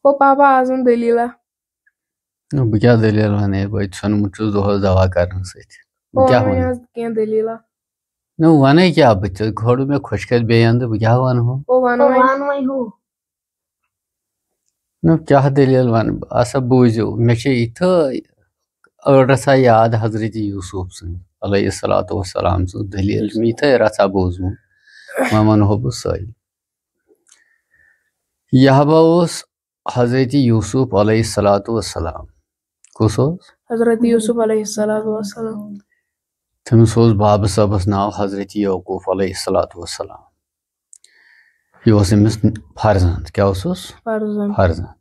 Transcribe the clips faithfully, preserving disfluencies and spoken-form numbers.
او پاپا، آز وَن دٔلیٖلہ۔ نہ، بہٕ کیٛاہ دٔلیٖل وَنہٕ ہے؟ بہٕ ژھیوٚنمُت چھُس دۄہَس دَوا کَرنہٕ سۭتۍ۔ بہٕ او کیٛاہ وَن وَنہٕ؟ آز کینٛہہ دٔلیٖلہ۔ نہ، وَنَے کیٛاہ؟ بہٕ تہِ کھولُن مےٚ خۄش کَرِ بیٚیہِ اَنٛدٕ، بہٕ کیٛاہ وَنہٕ ہو؟ او وَن او وۄنۍ۔ وَن وۄنۍ ہُہ۔ نہ، کیٛاہ دٔلیٖل وَنہٕ بہٕ؟ اَسا بوٗزِو، مےٚ چھِ یِتھٲے أڑ رَژھا یاد حضرت یوٗسُف سٕنٛز علیہ الصلوۃ والسلام سٕنٛز دٔلیٖل، چھِ مےٚ یِتھٲے رَژھا بوٗزمُت، وۄنۍ وَنہو بہٕ سۄے۔ یہِ ہا اوس حضرت یوٗسُف علیہ الصلوۃ والسلام۔ کُس اوس؟ حضرت یوٗسُف علیہ الصلوۃ والسلام۔ تٔمِس اوس بابہٕ صٲبَس ناو حضرت یعقوب علیہ الصلوۃ والسلام۔ یہِ اوس أمِس فرزند۔ کیٛاہ اوسُس؟ فرزند۔ فرزند۔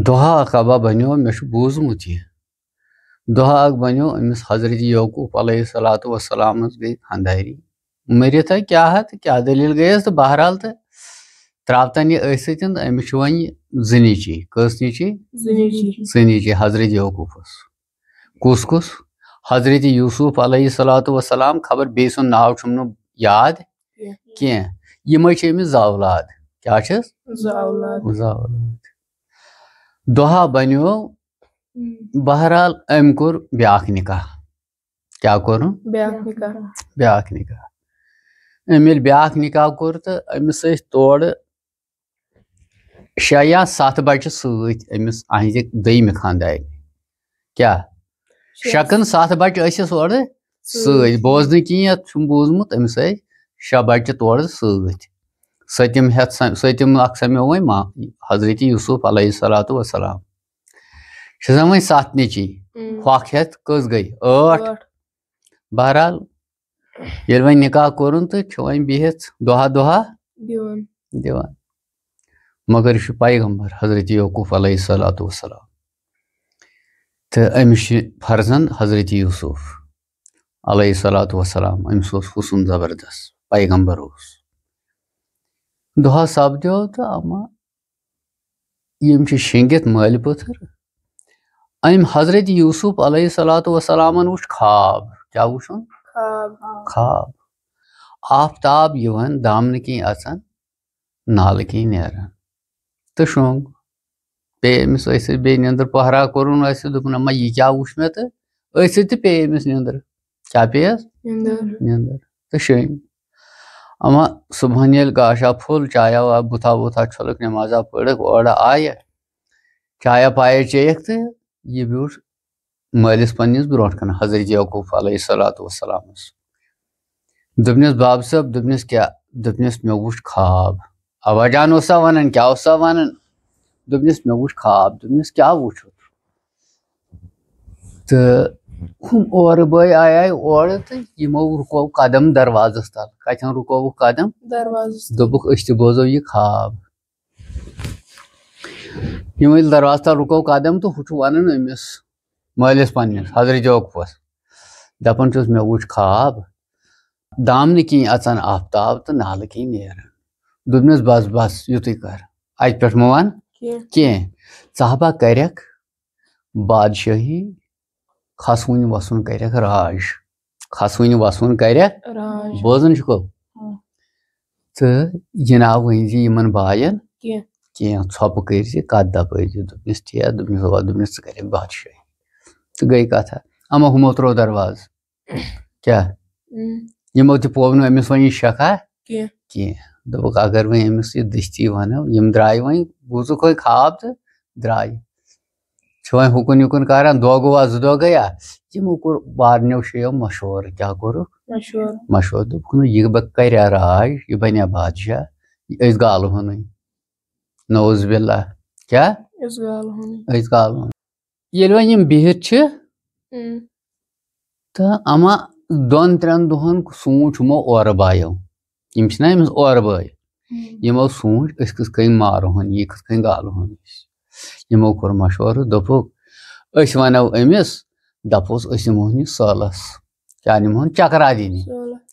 دۄہا اکھ ابا بنیو، مےٚ چھُ بوٗزمُت یہِ۔ دۄہا اکھ بنیو أمِس حضرت یعقوب علیہ الصلوۃ والسلامس گٔے خانداری۔ مٔرِتھ ہا کیٛاہ ہا تہٕ کیٛاہ دٔلیٖل گٔیَس تہٕ بہرحال تہٕ ترٛاوتن یہِ أتھۍ سۭتۍ تہٕ أمِس چھِ وۄنۍ یہِ زٕ نیٚچی۔ کٔژ نیٚچی؟ زٕ نیٚچی۔ زٕ نیٚچی حضرت یعقوبس۔ کُس کُس؟ حضرت یوٗسُف علیہ الصلوۃ والسلام، خبر بیٚیہِ سُنٛد ناو چھُم نہٕ یاد کینٛہہ۔ کینٛہہ۔ یِمے چھِ أمِس زٕ اولاد۔ کیٛاہ چھِس؟ زٕ اولاد۔ زٕ اولاد۔ دۄہا بنیو، بہرحال أمۍ کوٚر بیٛاکھ نکاح۔ کیٛاہ کوٚرُن؟ بیٛاکھ نکاح۔ بیٛاکھ نکاح۔ أمۍ ییٚلہِ بیٛاکھ نکاح کوٚر تہٕ أمِس ٲسۍ تورٕ شےٚ یا ستھ بچہِ سۭتۍ أمِس، أہنٛزِ دوٚیمہِ خاندارِ۔ کیٛاہ؟ شےٚ۔ شےٚ کِنہٕ ستھ بچہِ ٲسِس اورٕ سۭتۍ۔ سۭتۍ۔ بوزنہٕ کِنۍ یَتھ چھُم بوٗزمُت، أمِس ٲسۍ شےٚ بچہِ تورٕ سۭتۍ۔ سٔتِم ہٮ۪تھ سم-، سٔتِم اکھ سمیو وۄنۍ ما-، حضرت یوٗسُف علیہ الصلوۃ والسلام۔ چھِ آسان وۄنۍ ستھ نیٚچی۔ اۭں۔ ہۄکھ ہٮ۪تھ کٔژ گٔے؟ ٲٹھ۔ ٲٹھ۔ بہرحال، ییٚلہِ وۄنۍ نکاح کوٚرُن تہٕ چھِ وۄنۍ بِہِتھ دۄہا دۄہا دِوان۔ دِوان۔ مگر یہِ چھُ پیغمبر حضرت یعقوب علیہ الصلوۃ والسلام۔ تہٕ أمِس چھِ فرزند حضرت یوٗسُف علیہ الصلوۃ والسلام۔ أمِس اوس حُسن زبردست، پیغمبر اوس۔ دۄہا سپدیو تہٕ اما یِم چھِ شیٚنگِتھ مٲلۍ پٔتھٕر۔ أمۍ حضرت یوٗسُف علیہ الصلوۃ والسلامن وُچھ خواب۔ کیٛاہ وُچھُن؟ خواب۔ خواب۔ آفتاب یِوان دامنہٕ کِنۍ اَژان، نالہٕ کِنۍ نیران۔ تہٕ شۄنٛگ۔ پیٚیہِ أمِس أتھۍ سۭتۍ بیٚیہِ نیٚنٛدٕر، پہرا کوٚرُن اَسہِ، دوٚپُن، "اما یہِ کیٛاہ وُچھ مےٚ؟" تہٕ أتھۍ سۭتۍ تہِ پیٚیہِ أمِس نیٚنٛدٕر۔ کیٛاہ پیٚیَس؟ نیٚنٛدٕر۔ نیٚنٛدٕر۔ تہٕ شۄنٛگۍ۔ اما صُبحن ییٚلہِ گاشا پھوٚل، چایا وا-، بُتھا وُتھا چھوٚلُکھ، نٮ۪مازا پٔرٕکھ، اورٕ آیہِ، چایا پایا چیٚیَکھ تہٕ یہِ بیوٗٹھ مٲلِس پننِس برونٛٹھ کَنہِ حضرت یعقوب علیہ الصلوۃ والسلامَس۔ دوٚپنَس، "باب صٲب"، دوٚپنَس، "کیٛاہ؟" دوٚپنَس، "مےٚ وُچھ خواب۔" ابا جان اوس سا وَنان، کیٛاہ اوس سا وَنان؟ دوٚپنَس، "مےٚ وُچھ خواب۔" دوٚپنَس، "کیٛاہ وُچھُتھ؟" تہٕ ہُم اورٕ بٲے آے آے اورٕ تہٕ یِمو رُکوو قدم دروازَس تَل۔ کَتٮ۪ن رُکووُکھ قدم؟ دروازَس تَل۔ دوٚپُکھ، "أسۍ تہِ بوزو یہِ خواب۔" یِم ییٚلہِ دروازٕ تَل رُکو قدم تہٕ ہُہ چھُ وَنان أمِس مٲلِس پنٛنِس حضرت یعقوبَس، دَپان چھُس، "مےٚ وُچھ خواب، دامنہٕ کِنۍ اَژان آفتاب تہٕ نالہٕ کِنۍ نیران۔" دوٚپنَس، "بَس بَس، یُتُے کَر، اَتہِ پٮ۪ٹھ مہٕ وَن کینٛہہ۔ کینٛہہ۔ ژٕ ہا با کَرٮ۪کھ بادشٲہی، کھسوٕنۍ وَسُن کَرٮ۪کھ راج، کھسوٕنۍ وَسُن کَرٮ۪کھ۔" راج۔ بوزان چھُکو؟ ہاں۔ تہٕ یہِ نہ ؤنۍ زِ یِمن باین کینٛہہ۔ کینٛہہ، ژھۄپہٕ کٔرۍ زِ، کَتھ دَپٲرۍ زِ۔ دوٚپنَس، "تی ہا"، دوٚپنَس، "اَوا"، دوٚپنَس، "ژٕ کَرٮ۪کھ بادشٲہی۔" تہٕ گٔے کَتھا۔ اَما ہُمو ترٛوو دروازٕ۔ کیٛاہ؟ اۭں۔ یِمو تہِ پوو نہٕ أمِس وۄنۍ یہِ شک ہا کینٛہہ۔ کینٛہہ۔ دوٚپُکھ، اگر وۄنۍ أمِس یہِ دٔستی وَنو، یِم درٛاے وۄنۍ، بوٗزُکھ وۄنۍ خواب تہٕ درٛاے۔ چھِ وۄنۍ ہُکُن یُکُن کران، دۄہ گوٚوا، زٕ دۄہ گٔیا، یِمو کوٚر بارنیو شیٚیو مشورٕ۔ کیٛاہ کوٚرُکھ؟ مشورٕ۔ مشورٕ۔ دوٚپُکھ، نہ، یہِ بہ-، کرِ ہا راج، یہِ بنہِ ہا بادشاہ، أسۍ گالہٕ ہونٕے۔ نعوذ باللہ۔ کیٛاہ؟ أسۍ گالہٕ ہونٕے۔ أسۍ گالہٕ ہونٕے۔ ییٚلہِ وۄنۍ یِم بِہِتھ چھِ، اۭں۔ تہٕ اما دۄن ترٛٮ۪ن دۄہن سوٗنٛچ ہُمو اورٕ بایو، یِم چھِنہ أمِس اورٕ بٲے، اۭں۔ یِمو سوٗنٛچ، أسۍ کِتھ کٔنۍ مارہون یہِ، کِتھ کٔنۍ گالہون أسۍ۔ یِمو کوٚر مشورٕ، دوٚپُکھ، أسۍ وَنو أمِس، دَپوس، أسۍ نِمہون یہِ سٲلَس۔ کیٛاہ نِمہون؟ چکرا دِنہِ۔ سٲلَس۔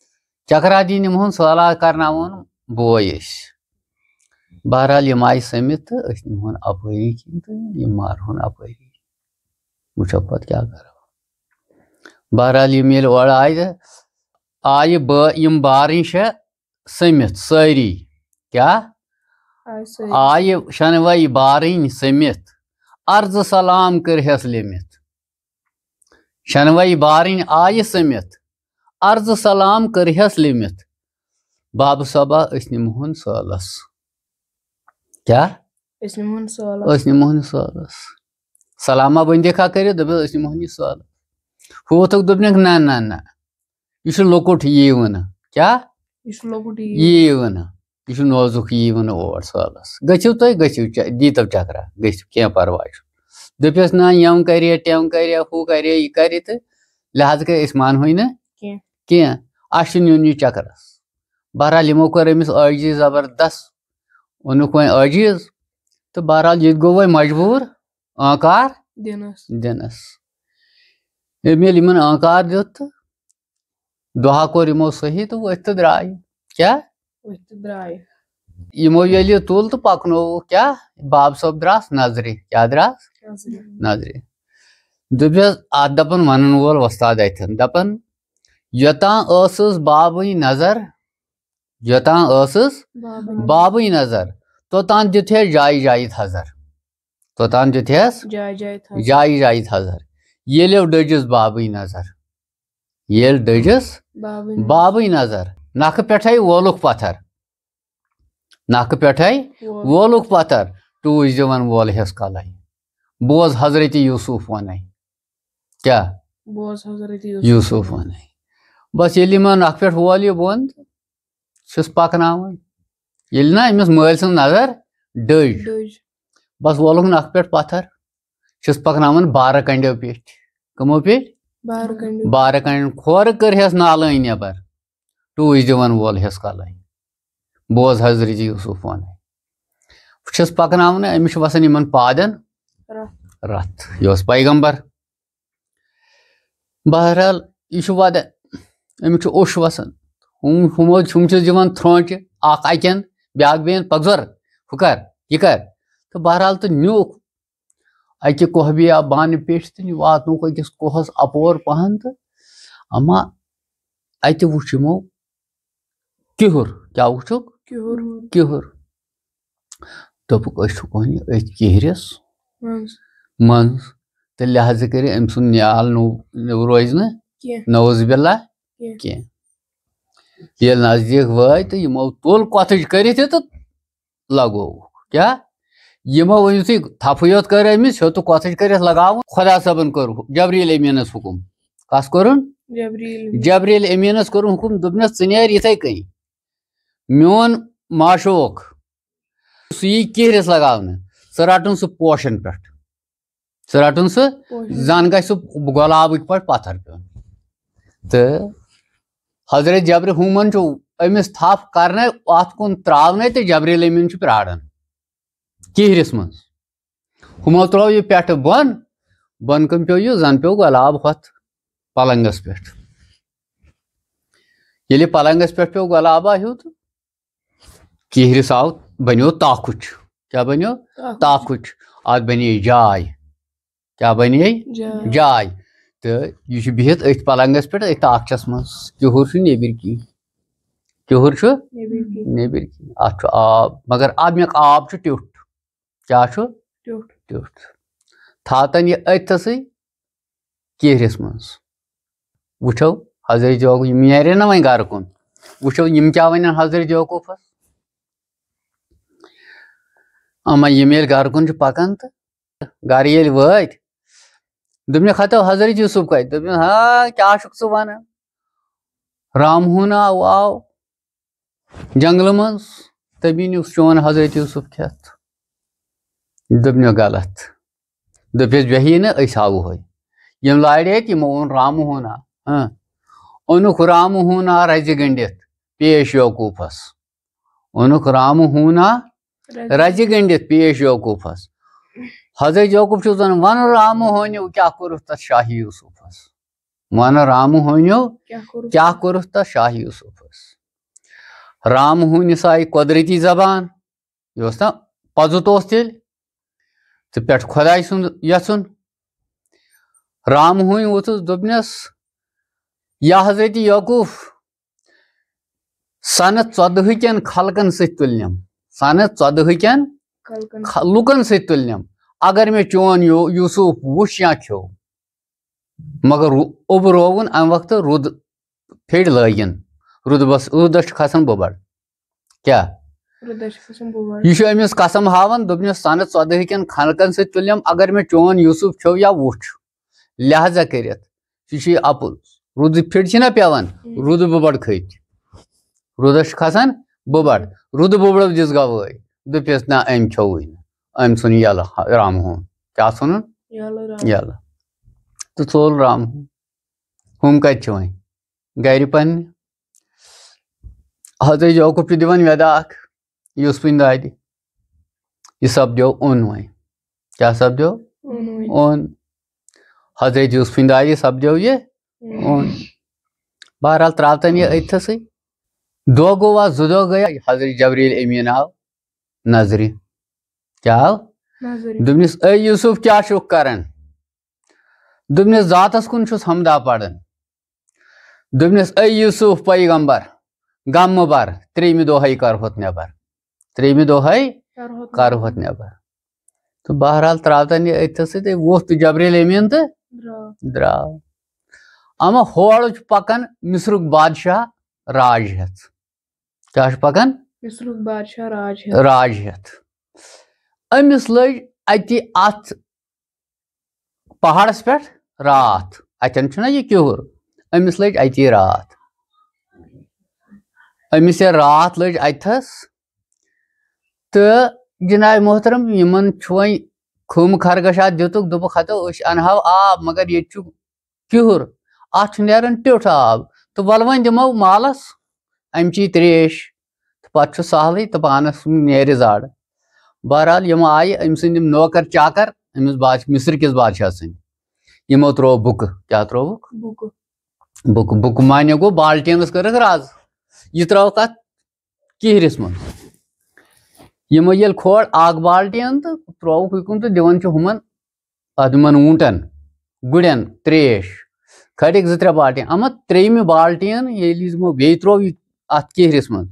چکرا دِنہِ نِمہون، سٲلہ کرناوون بوے أسۍ۔ بہرحال، یِم آیہِ سٔمِتھ تہٕ أسۍ نِمہون اَپٲری کِنۍ تہٕ یِم مارہون اَپٲری۔ وٕچھو پتہٕ کیٛاہ کرو۔ بہرحال، یِم ییٚلہِ اورٕ آیہِ، آیہِ بٲ-، یِم بارٕنۍ چھےٚ سٔمِتھ سٲری۔ کیٛاہ؟ آیہِ شنوے بارٕنۍ سٔمِتھ، عرض سلام کٔرہس لیٚمِتھ۔ شنوے بارٕنۍ آیہِ سٔمِتھ، عرض سلام کٔرہس لیٚمِتھ۔ بابہٕ صٲبا، أسۍ نِمہون سٲلس۔ کیٛاہ؟ أسۍ نِمہون سٲلس۔ أسۍ نِمہون سٲلس۔ سلامہ بٔنۍ دِکھا کٔرِتھ، دوٚپُن، أسۍ نِمہون یہِ سٲلس۔ ہُہ ووٚتھُکھ، دوٚپنکھ، نہ، نہ، نہ، یہِ چھُ لۄکُٹ، یی یِیہِ نہٕ۔ کیٛاہ؟ یہِ چھُ لۄکُٹ، یی یی یِیہِ نہٕ۔ یہِ چھُ نوزُک، یی یِیہِ نہٕ اور سٲلس۔ گٔژھِو تُہۍ، گٔژھِو چ-، دیٖتو چکرا، گٔژھِو، کینٛہہ پرواے چھُنہٕ۔ دوٚپُس، نہ، یِم کرے، تِم کرے، ہُہ کرے، یہِ کرے تہٕ لہذا کٔرِتھ أسۍ مانہوے نہٕ کینٛہہ۔ کینٛہہ۔ اَسہِ چھُ نیُن یہِ چکرس۔ بہرحال، یِمو کٔر أمِس عٲجزی زبردست، اوٚنُکھ وۄنۍ عٲجیٖز، تہٕ بہرحال، یہِ تہِ گوٚو وۄنۍ مجبوٗر آنکار دِنس۔ دِنس۔ ییٚلہِ یِمن آنکار دیُت تہٕ دۄہا کوٚر یِمو صحیح تہٕ ؤتھۍ تہٕ درٛاے۔ کیٛاہ؟ ؤتھۍ تہٕ درٛاے۔ یِمو ییٚلہِ یہِ تُل تہٕ پکنووُکھ، کیٛاہ؟ باب صٲب درٛاس نظرِ۔ کیٛاہ درٛاس؟ نظرِ۔ نظرِ۔ دوٚپُس، اَتھ دَپان وَنَن وول وۄستاد اَتھٮ۪ن، دَپان، یوٚتام ٲسٕس بابٕنۍ نظر، یوٚتام ٲسٕس بابٕنۍ۔ بابٕنۍ نظر، توٚتام دیُت ہے جایہِ جایہِ تھزر۔ توٚتام دیُت ہیس جایہِ جایہِ تھزر۔ جایہِ جایہِ تھزر۔ ییٚلہِ ڈٔجِس بابٕنۍ نظر، ییٚلہِ ڈٔجِس بابٕنۍ نظر۔ بابٕنۍ نظر، نکھٕ پٮ۪ٹھے وولُکھ پتھر، نکھٕ پٮ۪ٹھے وولُکھ۔ وولُکھ پتھر، ٹوٗسۍ دِوان وول ہیس کلے۔ بوز حضرت یوسف ونے۔ کیٛاہ؟ بوز حضرت یوسف یوسف ونے۔ ونے۔ بس ییٚلہِ یِمن نکھٕ پٮ۪ٹھ وول یہِ بۄن، چھِس پکناوان۔ ییٚلہِ نہ أمِس مٲلۍ سٕنٛز نظر ڈٔج، ڈٔج۔ بس وولُکھ نکھٕ پٮ۪ٹھ پتھر، چھِس پکناوان بارٕ کنڈیو پیٚٹھۍ۔ کٕمو پیٚٹھۍ؟ بارٕ کنڈیو۔ بارٕ کنڈٮ۪ن کھۄر کٔرہس نالٲنۍ نٮ۪بر، ٹوٗسۍ دِوان وول ہیس کلے۔ بوز حضرت یوسف ونے۔ بہٕ چھِس پکناوان، أمِس چھُ وسان یِمن پادن رتھ۔ رتھ۔ یہِ اوس پیغمبر۔ بہرحال، یہِ چھُ ودان، أمِس چھُ اوٚش وسان۔ ہُم، ہُمو، ہُم چھِس دِوان تھرٛونٛچہِ، اکھ اَکٮ۪ن، بیٛاکھ بیٚین، پکھ زۄر، ہُہ کر، یہِ کر۔ تہٕ بہرحال، تہٕ نیوٗکھ اَکہِ کوہ بیا بانہٕ پیٚٹھۍ تہٕ یہِ واتنووُکھ أکِس کوہس اپور پہن تہٕ اما اَتہِ وُچھ یِمو کِہُر۔ کیٛاہ وُچھُکھ؟ کِہُر۔ کِہُر۔ دوٚپُکھ، أسۍ چھُکھ وۄنۍ أتھۍ کِہرِس منٛز۔ منٛز۔ تہٕ لہذا کٔرِو أمۍ سُنٛد نیال نوٚو، نوٚو روزِ نہٕ۔ کینٛہہ۔ نعوذ باللہ۔ کینٛہہ۔ کینٛہہ۔ ییٚلہِ نزدیٖک وٲتۍ تہٕ یِمو تُل کۄتھٕج کٔرِتھ یہِ تہٕ لگووُکھ۔ کیٛاہ؟ یِمو ؤنِو تُہۍ تھپھٕے یوت کٔر أمِس، ہیوٚتُکھ کۄتھٕج کٔرِتھ لگاوُن۔ خۄدا صٲبن کوٚر جبریٖل امیٖنس حُکُم۔ کس کوٚرُن؟ جبریٖل۔ جبریٖل امیٖنس کوٚرُن حُکُم، دوٚپنس، ژٕ نیر یِتھے کٔنۍ۔ میون معشوق، سُہ یی کِہرِس لگاونہٕ، ژٕ رٹُن سُہ پوشن پٮ۪ٹھ، ژٕ رٹُن سُہ، پوشن۔ زن گژھِ سُہ گۄلابٕکۍ پٲٹھۍ پتھر پیوٚن۔ تہٕ حضرت جبرِ ہُمن چھُ أمِس تھپھ کرنے، اتھ کُن تراونے تہٕ جبریٖل امیٖن چھُ پیاران کِہرِس منٛز۔ ہُمو ترٛوو یہِ پٮ۪ٹھٕ بۄن، بۄن کُن پیوٚو یہِ، زن پیوٚو گۄلاب ہۄتھ پلنگس پٮ۪ٹھ۔ ییٚلہِ پلنگس پٮ۪ٹھ پیوٚو گۄلابا ہیوٗ تہٕ کِہرِس آو، بنیو تاکھُچ۔ کیٛاہ بنیو؟ تاکھُچ۔ تاکھُچ۔ اتھ بنے جاے۔ کیٛاہ بنے؟ جاے۔ جاے۔ تہٕ یہِ چھُ بِہِتھ أتھۍ پلنگس پٮ۪ٹھ، أتھۍ تاکھچس منٛز۔ کِہُر چھُ نیٚبٕرۍ کِنۍ۔ کِہُر چھُ نیٚبٕرۍ کِنۍ۔ نیٚبٕرۍ کِنۍ۔ اتھ چھُ آب، مگر امیُک آب چھُ ٹیوٚٹھ۔ کیٛاہ چھُ؟ ٹیوٚٹھ۔ ٹیوٚٹھ۔ تھاوتن یہِ أتھۍ تھسٕے کِہرِس منٛز۔ وٕچھو، حضرت یعقوب، یِم نیرن نہ وۄنۍ گرٕ کُن۔ وٕچھو، یِم کیٛاہ ونن حضرت یعقوبس۔ اما یِم ییٚلہِ گرٕ کُن چھِ پکان تہٕ گرٕ ییٚلہِ وٲتۍ، دوٚپنکھ، ہتو حضرت یوسف کتہِ؟ دوٚپنکھ، ہا، کیٛاہ چھُکھ ژٕ ونان؟ رامہونا آو، آو جنگلہٕ منٛز، تٔمی نیوٗ چون حضرت یوسف کھٮ۪تھ۔ دوٚپنکھ، غلط۔ دوٚپُس، بیٚہہِ نہٕ، أسۍ ہاوہوے۔ یِم لارے تہٕ یِمو اوٚن رامہٕ ہونا۔ ہاں۔ اوٚنُکھ رامہٕ ہونا رزِ گٔنڈِتھ پیش یعقوبس۔ اوٚنُکھ رامہٕ ہونا رزِ۔ رزِ گٔنڈِتھ پیش یعقوبس۔ حضرت یعقوب چھُ زن ونان، رامہٕ ہونیو کیٛاہ کوٚرُتھ تتھ شاہ یوسفس؟ ونان، رامہٕ ہونیو کیٛاہ کوٚرُتھ؟ کیٛاہ کوٚرُتھ تتھ شاہ یوسفس؟ رامہٕ ہونِس آیہِ قۄدرتی زبان۔ یہِ اوس نا پَزُت اوس تیٚلہِ تہٕ پٮ۪ٹھ خۄداے سُنٛد یَژھُن۔ رام ہوٗنۍ ووٚتھُس، دوٚپنَس، یا حضرت یعقوب، سَنہٕ ژۄدہٕکٮ۪ن خلقن سۭتۍ تُلنٮ۪م، سنہٕ ژۄدہٕکٮ۪ن خلقن۔ خ-، لُکن سۭتۍ تُلنم۔ اگر مےٚ چون یو-، یوسف وُچھ یا کھیوٚو، مگر رو-، اوٚبہٕ رووُن امہِ وقتہٕ روٗد پھیٚرۍ لٲگِن۔ روٗدٕ بس-، روٗدس چھُ کھسان بُبر۔ کیٛاہ؟ روٗدس چھُ کھسان بُبر۔ یہِ چھُ أمِس قسم ہاوان، دوٚپنس، سنہٕ ژۄدہٕکٮ۪ن خلقن سۭتۍ تُلنم، اگر مےٚ چون یوسف کھیوٚو یا وُچھ، لہذا کٔرِتھ، یہِ چھُ یہِ اَپُز۔ روٗدٕ پھِرِ چھِنہ پٮ۪وان، ہُم۔ روٗدٕ بُبَڑ کھٔتۍ۔ روٗدَس چھُ کھسان بُبَڑ۔ روٗدٕ بُبَڑو دِژ گوٲہۍ۔ دوٚپُس، نہ، أمۍ کھیوٚوُے نہٕ۔ أمۍ ژھُن یَلہٕ ہا-، رام ہوٗن۔ کیٛاہ ژھُنُن؟ یَلہٕ رام۔ یَلہٕ۔ تہٕ ژوٚل رام ہوٗن۔ ہُم کَتہِ چھِ وۄنۍ؟ گَرِ پنٛنہِ۔ حضرت یعقوب چھُ دِوان وٮ۪داکھ یوسفٕنۍ دادِ۔ یہِ سپدیو اوٚن وۄنۍ۔ کیٛاہ سپدیو؟ اوٚن وۄنۍ۔ اوٚن۔ حضرت یوسفٕنۍ دادِ سپدیو یہِ اوٚن۔ اوٚن۔ بہرحال ترٛاوتن یہِ أتھسٕے۔ دۄہ گوٚو، آ، زٕ دۄہ گٔے، حضرت جبریٖل امیٖن آو نظرِ۔ کیٛاہ آو؟ نظرِ۔ دوٚپنس، اے یوسف، کیٛاہ چھُکھ کران؟ دوٚپنس، ذاتس کُن چھُس حمدا پران۔ دوٚپنس، اے یوسف پیغمبر، غم مہٕ بر، ترٛیٚیمہِ دۄہے کرہوتھ نٮ۪بر۔ ترٛیٚیمہِ دۄہے کرہوتھ کرہوتھ نٮ۪بر۔ تہٕ بہرحال ترٛاوتن یہِ أتھس سۭتۍ، ووٚتھ تہٕ جبریل امیٖن تہٕ درٛاو۔ درٛاو۔ اما ہورٕ چھُ پکان مصرُک بادشاہ راج ہٮ۪تھ۔ کیٛاہ چھُ پکان؟ مصرُک بادشاہ راج ہٮ۪تھ۔ راج ہٮ۪تھ۔ أمِس لٔج اَتہِ اَتھ پہاڑس پٮ۪ٹھ راتھ۔ اَتٮ۪ن چھُنہ یہِ کِہُر۔ أمِس لٔج اَتی راتھ۔ أمِس یہِ راتھ لٔج اَتھس۔ تہٕ جناب محترم، یِمن چھُ وۄنۍ خٲمہٕ خرگوش اَتھ دِتُکھ، دوٚپُکھ، ہتو أسۍ اَنہاو آب، مگر ییٚتہِ چھُ کِہُر، اَتھ چھُ نیران ٹیوٚٹھ آب، تہٕ وَلہٕ وۄنۍ دِمو مالَس اَمچی ترٛیش، تہٕ پَتہٕ چھُ سہلٕے، تہٕ پانَس نیرِ زَر۔ بہرحال، یِم آیہِ أمۍ سٕنٛدۍ یِم نوکر چاکر أمِس بادش-، مصر کِس بادشاہ سٕنٛدۍ، یِمو ترٛوو بُکہٕ۔ کیٛاہ ترٛووُکھ؟ بُکہٕ۔ بُکہٕ، بُکہٕ معنی گوٚو بالٹیٖنَس کٔرٕکھ رَز، یہِ ترٛٲوٕکھ اَتھ کِہرِس منٛز۔ یِمو ییٚلہِ کھول اَکھ بالٹیٖن تہٕ ترٛووُکھ یہِ کُن تہٕ دِوان چھِ ہُمَن اَتھ یِمن ووٗنٹن، گُرٮ۪ن ترٛیش، کھٔٹِکھ زٕ ترٛےٚ بالٹیٖن۔ اَما ترٛیٚیِمہِ بالٹیٖن ییٚلہِ یِمو بیٚیہِ ترٛوو یہِ اَتھ کِہرِس منٛز،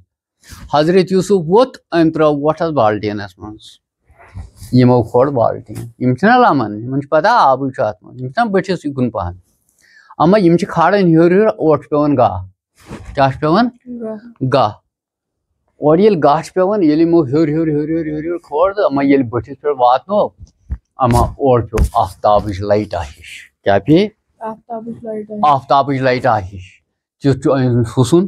حضرت یوسف ووٚتھ، أمۍ ترٛٲو وۄٹھ اَتھ بالٹیٖنَس منٛز۔ یِمو کھول بالٹیٖن۔ یِم چھِنہ لَمان، یِمن چھِ پَتہ آبٕے چھُ اَتھ منٛز، یِم چھِنہ بٔٹھِس یہِ کُن پَہَن۔ اَما یِم چھِ کھالان ہیوٚر ہیوٚر، اورٕ چھُ پٮ۪وان گاہ۔ کیٛاہ چھُ پٮ۪وان؟ گاہ۔ گاہ۔ اورٕ ییٚلہِ گاہ چھُ پٮ۪وان، ییٚلہِ یِمو ہیوٚر ہیوٚر ہیوٚر ہیوٚر ہیوٚر ہیوٚر کھول تہٕ اَما ییٚلہِ بٔٹھِس پٮ۪ٹھ واتنو، اَما اورٕ پیوٚو آفتابٕچ لایٹا ہِش۔ کیٛاہ پیٚیہِ؟ آفتابٕچ لایٹا ہِش۔ آفتابٕچ لایٹا ہِش۔ تیُتھ چھُ أمِس حُسُن،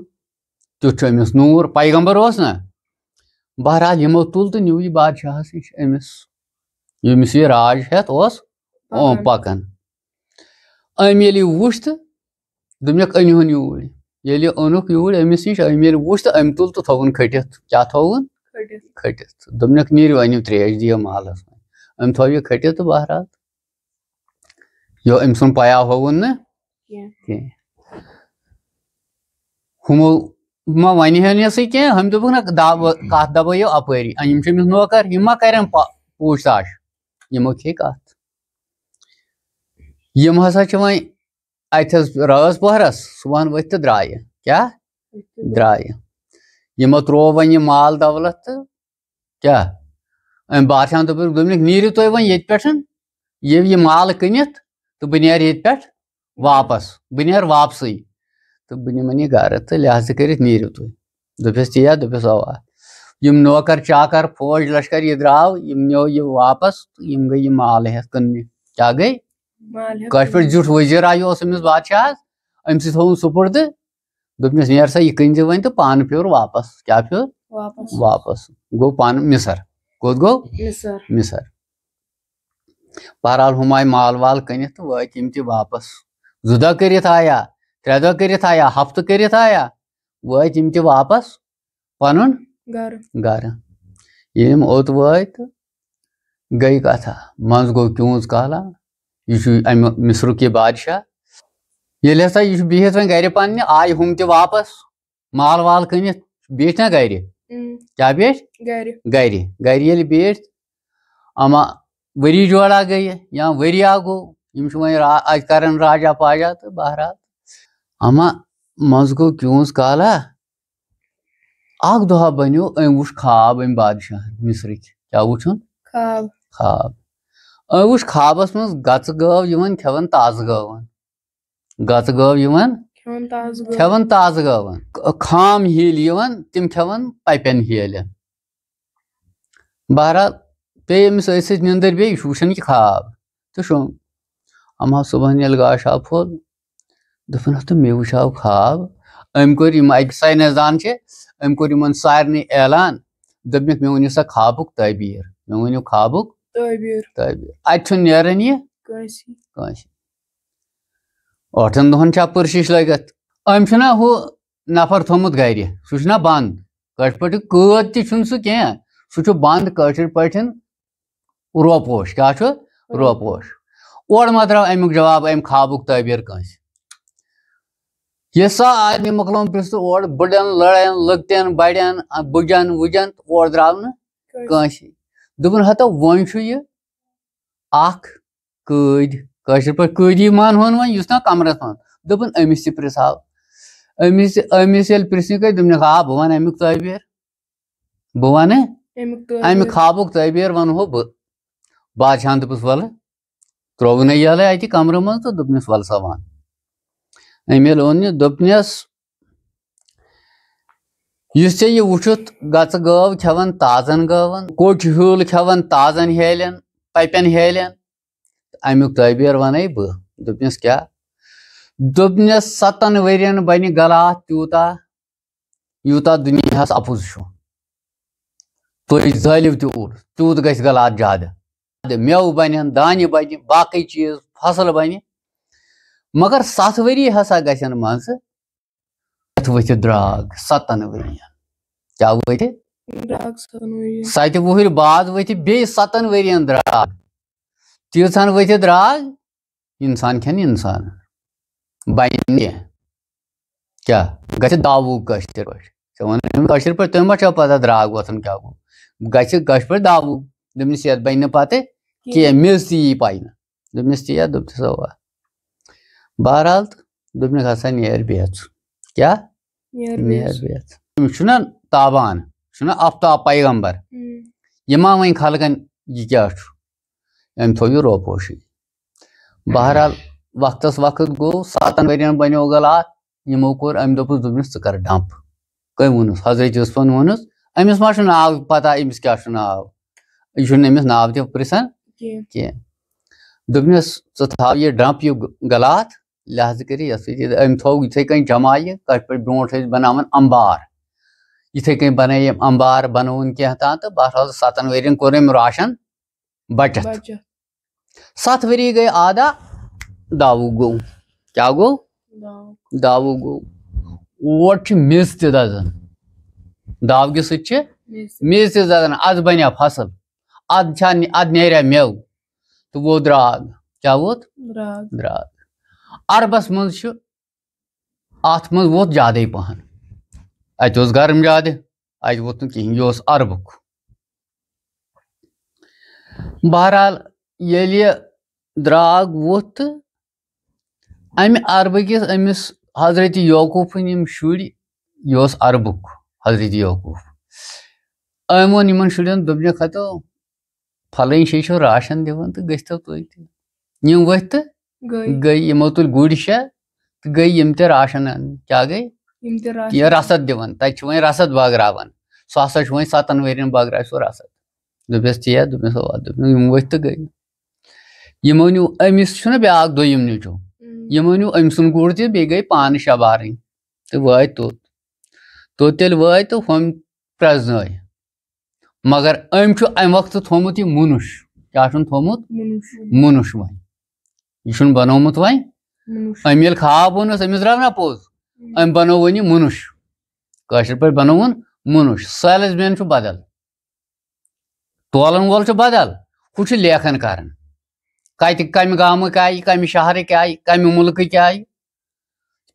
تیُتھ چھُ أمِس نوٗر۔ پیغمبر اوس نہ؟ بہرحال، یِمو تُل تہٕ نیوٗ یہِ بادشاہَس نِش أمِس، ییٚمِس یہِ راج ہٮ۪تھ اوس، اۭں، پَکان۔ پَکان۔ أمۍ ییٚلہِ یہِ وُچھ تہٕ دوٚپنَکھ، أنِہون یوٗرۍ۔ ییٚلہِ یہِ اوٚنُکھ یوٗرۍ أمِس نِش، أمۍ ییٚلہِ وُچھ تہٕ أمۍ تُل تہٕ تھووُن کھٔٹِتھ۔ کیٛاہ تھووُن؟ کھٔٹِتھ۔ کھٔٹِتھ۔ دوٚپنَکھ، نیٖرِو، أنِو ترٛیش، دِیِو مالَس۔ أمۍ تھوو یہِ کھٔٹِتھ تہٕ بہرحال یو أمۍ سُنٛد پیا ہووُن نہٕ کینٛہہ۔ کینٛہہ۔ ہُمو ما وَنہِ ہن یَسٕے کینٛہہ، ہُمۍ دوٚپُکھ، نہ، دَب-، کَتھ دَبٲیِو اَپٲری۔ آ، یِم چھِ أمِس نوکر، یِم ما کَرن پا-، پوٗچھ تاچھ۔ یِمو کھے کَتھ۔ یِم ہسا چھِ وۄنۍ اَتہِ حظ رٲژ پٔہرَس، صُبحن ؤتھۍ تہٕ درٛایہِ۔ کیٛاہ؟ ؤتھۍ تہٕ درٛایہِ۔ یِمو ترٛوو وۄنۍ یہِ مال دولت تہٕ کیٛاہ؟ أمۍ بادشاہن دوٚپُکھ، دوٚپنَکھ، نیٖرِو تُہۍ وۄنۍ ییٚتہِ پٮ۪ٹھ، یہِ، یہِ مال کٕنِتھ تہٕ بہٕ نیرٕ ییٚتہِ پٮ۪ٹھ واپس، بہٕ نیرٕ واپسٕے تہٕ بہٕ نِمَن یہِ گرٕ تہٕ لہذا کٔرِتھ نیٖرِو تُہۍ۔ دوٚپُس، تی یا؟ دوٚپُس، اَوا۔ یِم نوکر چاکر، فوج لشکر، یہِ درٛاو، یِم نیو یہِ واپس تہٕ یِم گٔے یہِ مال ہٮ۪تھ کٕننہِ۔ کیٛاہ گٔے؟ مال ہٮ۪تھ کٲشِر پٲٹھۍ کٕننہِ۔ زیُٹھ وزیٖرا یہِ اوس أمِس بادشاہس، أمۍ سٕے تھووُن سُپُرد۔ دوٚپنَس، نیر سا، یہِ کٕنۍ زِ وۄنۍ تہٕ پانہٕ پھیوٗر واپس۔ کیٛاہ پھیوٗر؟ واپس۔ واپس۔ گوٚو پانہٕ مصر۔ کوٚت گوٚو؟ مصر۔ مصر۔ بہرحال، ہُم آیہِ مال وال کٕنِتھ تہٕ وٲتۍ یِم تہِ واپس۔ زٕ دۄہ کٔرِتھ آیا، ترٛےٚ دۄہ کٔرِتھ آیا، ہفتہٕ کٔرِتھ آیا، وٲتۍ یِم تہِ واپس پنُن گرٕ۔ گرٕ۔ ییٚلہِ یِم اوٚت وٲتۍ تہٕ گٔے کتھا، منٛز گوٚو کیوٗنٛز کالا، یہِ چھُ امہِ مصرُک یہِ بادشاہ۔ ییٚلہِ ہسا یہِ چھُ بِہِتھ وۄنۍ گرِ پننہِ، آیہِ ہُم تہِ واپس، مال وال کٕنِتھ، بیٖٹھۍ نا گرِ؟ اۭں۔ کیٛاہ بیٖٹھۍ؟ گرِ۔ گرِ۔ گرِ ییٚلہِ بیٖٹھۍ، اما ؤری جوڑا گٔیہِ یا ؤریا گوٚو، یِم چھِ وۄنۍ را-، اَتہِ کران راجا پاجا تہٕ بہرحال۔ اما منٛز گوٚو کیوٗنٛز کالا، اکھ دۄہا بنیو، أمۍ وُچھ خواب أمۍ بادشاہن مصرٕکۍ۔ کیٛاہ وُچھُن؟ خواب۔ خواب۔ أمۍ وُچھ خوابس منٛز گژہٕ گٲو یِوان کھٮ۪وان تازٕ گٲون۔ گژہٕ گٲو یِوان کھٮ۪وان تازٕ گٲو۔ کھٮ۪وان تازٕ گٲون۔ ک-، خام ہیلۍ یِوان، تِم کھٮ۪وان پپٮ۪ن ہیلٮ۪ن۔ بہرحال، پیٚیہِ أمِس أتھۍ سۭتۍ نِندٕر بیٚیہِ، یہِ چھُ وٕچھان یہِ خواب۔ تہٕ شوٚنٛگ۔ اما صُبحن ییٚلہِ گاش آو پھوٚل، دوٚپُن، "ہتہٕ مےٚ وٕچھاو خواب۔" أمۍ کوٚر، یِم اَکہِ ساینس دان چھِ، أمۍ کوٚر یِمن سارنٕے اعلان، دوٚپمَکھ، "مےٚ ؤنِو سا خوابُک تعبیٖر، مےٚ ؤنِو خوابُک تعبیٖر۔ تعبیٖر۔" اَتہِ چھُنہٕ نیران یہِ کٲنٛسی۔ کٲنٛسی۔ ٲٹھن دۄہن چھا پٕرشِش لٲگِتھ؟ أمۍ چھُنہ ہُہ نفر تھوٚمُت گرِ، سُہ چھُنہ بنٛد۔ کٲشِر پٲٹھۍ قٲد تہِ چھُنہٕ سُہ کینٛہہ، سُہ چھُ بنٛد کٲشِر پٲٹھۍ روپوش۔ کیٛاہ چھُ؟ روپوش۔ اورٕ ما درٛاو اَمیُک جواب، اَمہِ خوابُک تعبیٖر کٲنٛسہِ؟ یہِ سا آدمی مۄکلووُن پرٛژھُن اورٕ بٕڈن، لڑن، لۄکٹٮ۪ن، بڑٮ۪ن، بُجن، وُجن، تہٕ اورٕ درٛاو نہٕ کٲنٛسہِ۔ کٲنٛسہِ۔ دوٚپُن، ہتو وۄنۍ چھُ یہِ اکھ قٲدۍ، کٲشِر پٲٹھۍ قٲدی مان ہون وۄنۍ، یُس نا کمرس منٛز۔ دوٚپُن، أمِس تہِ پرٛژھاو۔ أمِس، أمِس ییٚلہِ پرٛژھنہِ گٔے، دوٚپنَکھ، آ، بہٕ وَنہٕ اَمیُک تعبیٖر۔ بہٕ وَنہٕ اَمیُک تعبیٖر۔ اَمہِ خوابُک تعبیٖر وَنہو بہٕ۔ بادشاہن دوٚپُس، وَلہٕ، ترٛووُن یَلہٕ اَتہِ کمرٕ منٛز تہٕ دوٚپنَس، وَلہٕ سا وَن۔ أمۍ ییٚلہِ اوٚن یہِ، دوٚپنَس، یُس ژےٚ یہِ وُچھُتھ، گژہٕ گٲو کھٮ۪وان تازن گٲون، کوٚچ ہیوٗل کھٮ۪وان تازن ہیلٮ۪ن، پپٮ۪ن ہیلٮ۪ن، اَمیُک تعبیٖر وَنَے بہٕ۔ دوٚپنَس، کیٛاہ؟ دوٚپنَس، ستن ؤرین بنہِ غلات تیوٗتاہ، یوٗتاہ دُنیاہَس اَپُز چھُ۔ تُہۍ زٲلِو تہِ اوٗر، تیوٗت گژھِ غلات زیادٕ۔ مٮ۪وٕ بَنن، دانہِ بَنہِ، باقٕے چیٖز، فصل بَنہِ۔ مگر ستھ ؤری ہسا گژھن منٛزٕ، یَتھ ؤتھِ درٛاگ ستن ؤرین۔ کیٛاہ ؤتھِ؟ درٛاگ ستن ؤرین۔ ستہِ وُہٕرۍ بعد ؤتھِ بیٚیہِ ستن ؤرین درٛاگ۔ تیٖژہن ؤتھِ درٛاگ، اِنسان کھٮ۪ن اِنسان۔ بَنہِ نہٕ کینٛہہ۔ کیٛاہ گژھِ داوُک کٲشِر پٲٹھۍ؟ ژےٚ وَنُن کٲشِر پٲٹھۍ، تۄہہِ ما چھو پَتہ درٛاگ وۄتھُن کیٛاہ گوٚو؟ گژھِ کٲشِر پٲٹھۍ داوُک۔ دوٚپنَس، یَتھ بَنہِ نہٕ پَتہٕ کینٛہہ، کینٛہہ۔ میٚژ تہِ یی پَے نہٕ۔ دوٚپنَس، تی یا؟ دوٚپنَس، اَوا۔ بہرحال، تہٕ دوٚپنَکھ، ہسا نیر بیٚہہ ژٕ۔ کیٛاہ؟ نیر نیر بیٚہہ ژٕ۔ بیٚہہ ژٕ۔ أمِس چھُنہ تابان، چھُنہ آفتاب پیغمبر۔ ہم۔ یہِ ما وۄنۍ خلقن یہِ کیٛاہ چھُ؟ أمۍ تھوٚو یہِ روپوشٕے۔ بہرحال، وقتس وقت گوٚو، ستن ؤرین بنیو غلات، یِمو کوٚر، أمۍ دوٚپُس، دوٚپنَس، ژٕ کر ڈمپ۔ کٔمۍ ووٚنُس؟ حضرت یوسفن ووٚنُس۔ أمِس ما چھُ ناو پتہ، أمِس کیٛاہ چھُ ناو؟ یہِ چھُنہٕ أمِس ناو تہِ پرژھان کینٛہہ۔ کینٛہہ۔ دوٚپنَس، ژٕ تھاو یہِ ڈمپ، یہِ غلات، لحاظ کٔرِتھ یَتھ سۭتۍ یہِ أمۍ تھوٚو یِتھَے کٔنۍ جمع یہِ، کَتھ پٲٹھۍ برونٛٹھ ٲسۍ بَناوان اَمبار، یِتھَے کٔنۍ بَنٲے أمۍ اَمبار، بَنووُن کینٛہہ تام، تہٕ بہرحال ستَن ؤرِین کوٚر أمۍ راشن بَچَتھ۔ بَچَتھ۔ ستھ ؤری گٔے آدا، داوُک گوٚو۔ کیٛاہ گوٚو؟ داوُک۔ داوُک گوٚو۔ اور چھِ میٚژ تہِ دَزان۔ داوگہِ سۭتۍ چھِ میٚژ۔ میٚژ تہِ دَزان، اَدٕ بَنیٛا فصل، اَدٕ چھا، اَدٕ نیریا مٮ۪وٕ۔ تہٕ ووت درٛاگ۔ کیٛاہ ووت؟ درٛاگ۔ درٛاگ۔ عربس منٛز چھُ، اتھ منٛز ووت زیادے پہن۔ اتہِ اوس گرم زیادٕ، اتہِ ووت نہٕ کِہینۍ، یہِ اوس عربُک۔ بہرحال، ییٚلہِ یہِ درٛاگ ووٚتھ تہٕ امہِ عربہٕ کِس أمِس حضرت یعقوٗبٕنۍ یِم شُرۍ، یہِ اوس عربُک حضرت یعقوٗب۔ أمۍ ووٚن یِمن شُرٮ۪ن، دوٚپنَکھ، ہتو، پھلٲنۍ جایہِ چھُ راشن دِوان تہٕ گٔژھتو تُہۍ تہِ۔ یِم ؤتھۍ تہٕ گٔے۔ گٔے، یِمو تُلۍ گُرۍ شےٚ تہٕ گٔے یِم تہِ راشن اَننہِ۔ کیٛاہ گٔے؟ یِم تہِ راشن۔ یہِ رسد دِوان، تَتہِ چھِ وۄنۍ رسد بٲگراوان۔ سُہ ہسا چھُ وۄنۍ ستن ؤرین بٲگراوِ سُہ رسد۔ دوٚپمَس، تی ہا؟ دوٚپمَس، اَوا۔ دوٚپمَس، یِم ؤتھۍ تہٕ گٔے۔ یِمو نیوٗ، أمِس چھُنہ بیٛاکھ دوٚیِم نیٚچوٗ، اۭں۔ یِمو نیوٗ أمۍ سُنٛد گُر تہِ، بیٚیہِ گٔے پانہٕ شےٚ بارٕنۍ تہٕ وٲتۍ توٚت۔ توٚت ییٚلہِ وٲتۍ تہٕ ہُم پرٛزنٲے۔ مگر أمۍ چھُ اَمہِ وقتہٕ تھوٚومُت یہِ مُنُش۔ کیٛاہ چھُن تھوٚومُت؟ مُنُش۔ مُنُش وۄنۍ۔ یہِ چھُن بنوومُت وۄنۍ۔ مُنُش۔ أمۍ ییٚلہِ خواب ووٚنُس، أمِس درٛاو نہ پوٚز۔ ہم۔ أمۍ بنوو وۄنۍ یہِ مُنُش۔ کٲشِر پٲٹھۍ بنووُن مُنُش۔ سیلز مین چھُ بدل۔ تولن وول چھُ بدل۔ ہُہ چھُ لیکھن کران۔ کتہِ، کمہِ گامٕکۍ آیہِ، کمہِ شہرٕکۍ آیہِ، کمہِ مُلکٕکۍ آیہِ۔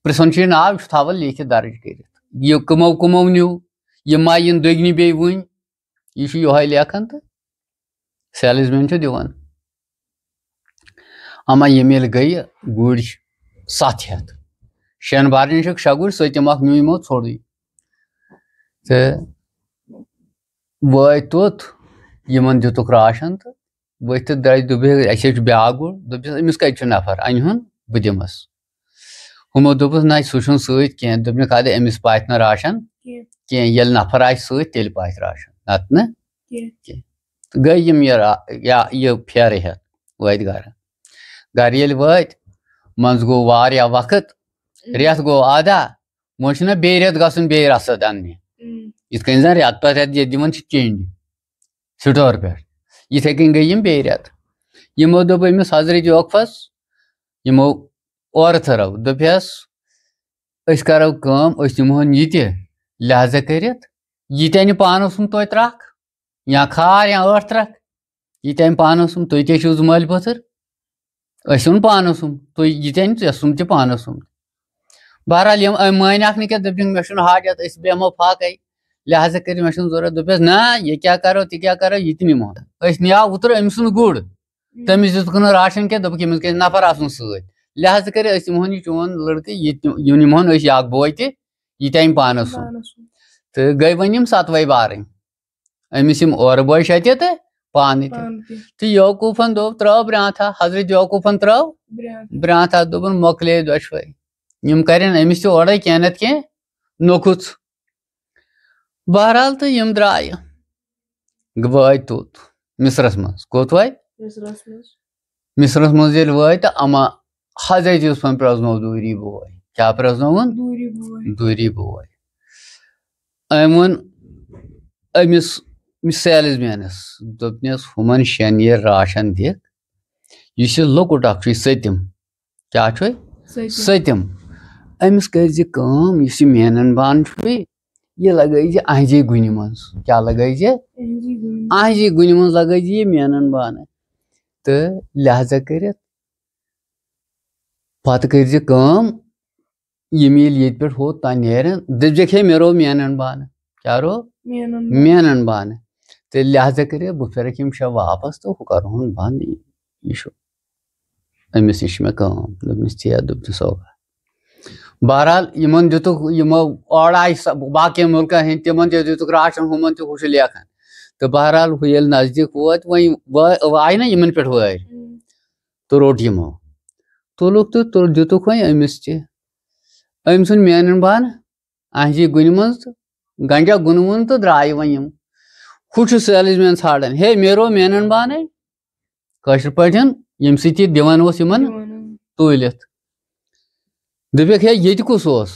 پرژھان چھُ یہِ ناو، یہِ چھُ تھاوان لیکھِتھ درٕج کٔرِتھ۔ یہِ کٕمو کٕمو نیوٗ، یہِ ما یِن دٔگنہِ بیٚیہِ وُنہِ۔ یہِ چھُ یِہوٚے لیکھان تہٕ سیلز مین چھُ دِوان۔ اما یِم ییٚلہِ گٔیہِ گُرۍ ستھ ہتھ، شٮ۪ن بارنٮ۪ن چھِکھ شےٚ گُرۍ، سٔتِم اکھ نیوٗ یِمو ژھوٚرُے۔ تہٕ وٲتۍ توٚت، یِمن دِتُکھ راشن تہٕ ؤتھۍ تہٕ درٛاے۔ دوٚپُکھ، "اَسہِ حظ چھُ بیٛاکھ گُر۔" دوٚپُس، "أمِس کَتہِ چھُ نفر؟ اَنہِ ہُن، بہٕ دِمس۔" ہُمو دوٚپُس، "نہ، سُہ چھُنہٕ سۭتۍ کینٛہہ۔" دوٚپنَکھ، "اَدٕ أمِس پاتہِ نہٕ راشن کینٛہہ۔ کینٛہہ، ییٚلہِ نفر آسہِ سۭتۍ، تیٚلہِ پاتہِ راشن، نتہٕ نہٕ کینٛہہ۔ کینٛہہ۔" تہٕ گٔے یِم یہِ را-، یا یہِ پھیرٕ ہٮ۪تھ وٲتۍ گرٕ۔ گرٕ ییٚلہِ وٲتۍ، منٛزٕ گوٚو واریاہ وقت، رٮ۪تھ گوٚو آدا، وۄنۍ چھُنہ بیٚیہِ رٮ۪تھ گژھُن بیٚیہِ رسد اننہِ۔ ہم۔ یِتھ کٔنۍ زن رٮ۪تہٕ پتہٕ رٮ۪تہٕ ییٚتہِ دِوان چھِ چینٛڈِ سٹور پٮ۪ٹھ، یِتھے کٔنۍ گٔے یِم بیٚیہِ رٮ۪تھ۔ یِمو دوٚپ أمِس حضرت اوقفس، یِمو اورٕ تھرو، دوٚپہس، "أسۍ کرو کٲم، أسۍ نِمہون یہِ تہِ، لہذا کٔرِتھ یہِ تہِ انہِ پانس سُنٛد توتہِ ترکھ، یا کھار یا ٲٹھ ترکھ، یہِ تہِ انہِ پانس سُنٛد، تُہۍ تہِ چھِو زٕ مٲلۍ پٔتھٕر، أسۍ اوٚن پانس سُنٛد، تُہۍ یہِ تہِ انہِ ژےٚ سُنٛد تہِ پانس سُنٛد۔" بہرحال، یِم أمۍ مٲنۍ اکھ نہٕ کینٛہہ، دوٚپُکھ، "مےٚ چھُنہٕ حاجت، أسۍ بیٚہمو فاقے، لہذا کٔرِتھ مےٚ چھُنہٕ ضروٗرت۔" دوٚپُس، "نہ، یہِ کیٛاہ کرو، تہِ کیٛاہ کرو، یہِ تہِ نِمو۔ أسۍ نِیاو اوترٕ أمۍ سُنٛد گُر، تٔمِس دِتُکھ نہٕ راشن کینٛہہ، دوٚپُکھ، أمِس گژھِ نفر آسُن سۭتۍ، لہذا کٔرِتھ أسۍ نِمہون یہِ چون لڑکہٕ، یہِ تہِ، یہِ نِمہون أسۍ یہِ اکھ بوے تہِ، یہِ تہِ اَنہِ پانس سُنٛد۔" پانس سُنٛد۔ تہٕ گٔے وۄنۍ یِم ستوے بارٕنۍ، أمِس یِم اورٕ بوے چھِ اَتہِ تہٕ پانہٕ تہِ۔ پانہٕ تہِ۔ تہٕ یوقوٗفن دوٚپ، "ترٛٲو برٛانٛتھا۔" حضرت یوقوٗفن ترٛٲو برٛانٛتھا۔ برٛانٛتھا۔ دوٚپُن، "مۄکلے دۄشوے۔" یِم کرن أمِس تہِ اورے کینٛہہ نتہٕ کینٛہہ نوٚکھُژ۔ بہرحال، تہٕ یِم درٛایہِ، وٲتۍ توٚت مصرس منٛز۔ کوٚت وٲتۍ؟ مصرس منٛز۔ مصرس منٛز ییٚلہِ وٲتۍ، تہٕ اما حضرت یوسفن پرٛزنوو دوٗری بوے۔ کیٛاہ پرٛزنووُن؟ دوٗری بوے۔ دوٗری بوے۔ أمۍ ووٚن أمِس، أمِس سیلز مینس، دوٚپنس، "ہُمن شٮ۪ن یہِ راشن دِکھ، یُس یہِ لۄکُٹ اکھ چھُے سٔتِم۔" کیٛاہ چھُے؟ سٔتِم۔ سٔتِم۔ أمِس کٔرۍ زِ کٲم، یُس یہِ مینن بانہٕ چھُے، یہِ لگٲے زِ اہنزی گُنہِ منٛز۔ کیٛاہ لگٲے زِ؟ اہنزی گُنہِ۔ اہنزی گُنہِ منٛز لگٲے زِ یہِ مینن بانہٕ۔ تہٕ لہذا کٔرِتھ پتہٕ کٔرۍ زِ کٲم، یِم ییٚلہِ ییٚتہِ پٮ۪ٹھ ہوٚت تام نیرن، دٔپزٮ۪کھ، "ہے، مےٚ روو مینن بانہٕ۔" کیٛاہ روو؟ مینن بانہٕ۔ مینن بانہٕ۔ تہٕ لہذا کٔرِتھ بہٕ پھِرکھ یِم شےٚ واپس تہٕ ہُہ کرہون بنٛد۔ یہِ، یہِ چھُ أمِس نِش چھِ مےٚ کٲم۔ دوٚپمَس، "ژےٚ"، دوٚپنَس، "اوکا۔" بہرحال، یِمن دِتُکھ، یِمو اورٕ آیہِ سا-، باقین مُلکن ہٕنٛدۍ، تِمن تہِ دِتُکھ راشن، ہُمن تہِ، ہُہ چھُ لیکھان۔ تہٕ بہرحال، ہُہ ییٚلہِ نزدیٖک ووت، وۄنۍ وا-، آیہِ نہ یِمن پٮ۪ٹھ وٲرۍ۔ ہُم۔ تہٕ روٚٹ یِمو۔ تُلُکھ تہٕ تُل-، دِتُکھ وۄنۍ أمِس تہِ۔ أمۍ ژھُن مینن بانہٕ اہنزی گُنہِ منٛز تہٕ گنجا گُنہٕ وُن تہٕ درٛایہِ وۄنۍ یِم۔ ہُہ چھُ سیلز مین ژھانڈان، "ہے، مےٚ روو مینن بانَے۔" کٲشِر پٲٹھۍ، ییٚمہِ سۭتۍ یہِ دِوان اوس یِمن دِوان اوس۔ تُلِتھ۔ دوٚپُکھ، "ہے، ییٚتہِ کُس اوس؟"